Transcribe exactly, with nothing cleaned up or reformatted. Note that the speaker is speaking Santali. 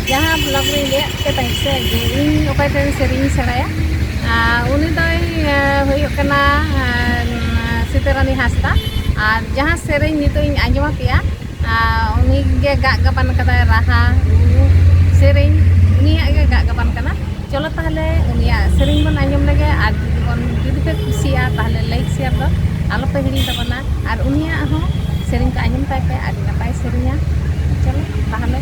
ᱡᱟᱦᱟᱸ ᱵᱞᱚᱜ ᱨᱮᱧ ᱞᱟᱹᱭᱟᱫ ᱯᱮ ᱛᱟᱦᱮᱸᱫ ᱥᱮ, ᱡᱮ ᱤᱧ ᱚᱠᱚᱭ ᱴᱷᱮᱱ ᱥᱮᱨᱮᱧ ᱤᱧ ᱥᱮᱬᱟᱭᱟ, ᱟᱨ ᱩᱱᱤ ᱫᱚᱭ, ᱮ, ᱦᱩᱭᱩᱜ ᱠᱟᱱᱟ, ᱮ, ᱥᱤᱛᱟᱹᱨᱟᱱᱤ ᱦᱟᱸᱥᱫᱟ᱾ ᱟᱨ ᱡᱟᱦᱟᱸ ᱥᱮᱨᱮᱧ ᱱᱤᱛᱚᱜ ᱤᱧ ᱟᱸᱡᱚᱢ ᱟᱯᱮᱭᱟ, ᱟᱨ ᱩᱱᱤ ᱜᱮ ᱜᱟᱜ ᱜᱟᱵᱟᱱ ᱠᱟᱫᱟᱭ, ᱨᱟᱦᱟ, ᱨᱩ, ᱥᱮᱨᱮᱧ ᱩᱱᱤᱭᱟᱜ ᱜᱮ ᱜᱟᱜ ᱜᱟᱵᱟᱱ ᱠᱟᱱᱟ᱾ ᱪᱚᱞᱚ ᱛᱟᱦᱚᱞᱮ ᱩᱱᱤᱭᱟᱜ ᱥᱮᱨᱮᱧ ᱵᱚᱱ ᱟᱸᱡᱚᱢ ᱞᱮᱜᱮ᱾ ᱟᱨ ᱡᱩᱫᱤ ᱵᱚᱱ, ᱡᱩᱫᱤ ᱯᱮ ᱠᱩᱥᱤᱭᱟᱜᱼᱟ, ᱛᱟᱦᱚᱞᱮ ᱞᱟᱭᱤᱠ ᱥᱮᱭᱟᱨ ᱫᱚ ᱟᱞᱚ ᱯᱮ ᱦᱤᱲᱤᱧ ᱛᱟᱵᱚᱱᱟ᱾ ᱟᱨ ᱩᱱᱤᱭᱟᱜ ᱦᱚᱸ ᱥᱮᱨᱮᱧ ᱠᱚ ᱟᱸᱡᱚᱢ ᱛᱟᱭ ᱯᱮ, ᱟᱹᱰᱤ ᱱᱟᱯᱟᱭ ᱥᱮᱨᱮᱧᱟ᱾ ᱪᱚᱞᱚ ᱛᱟᱦᱚᱞᱮ᱾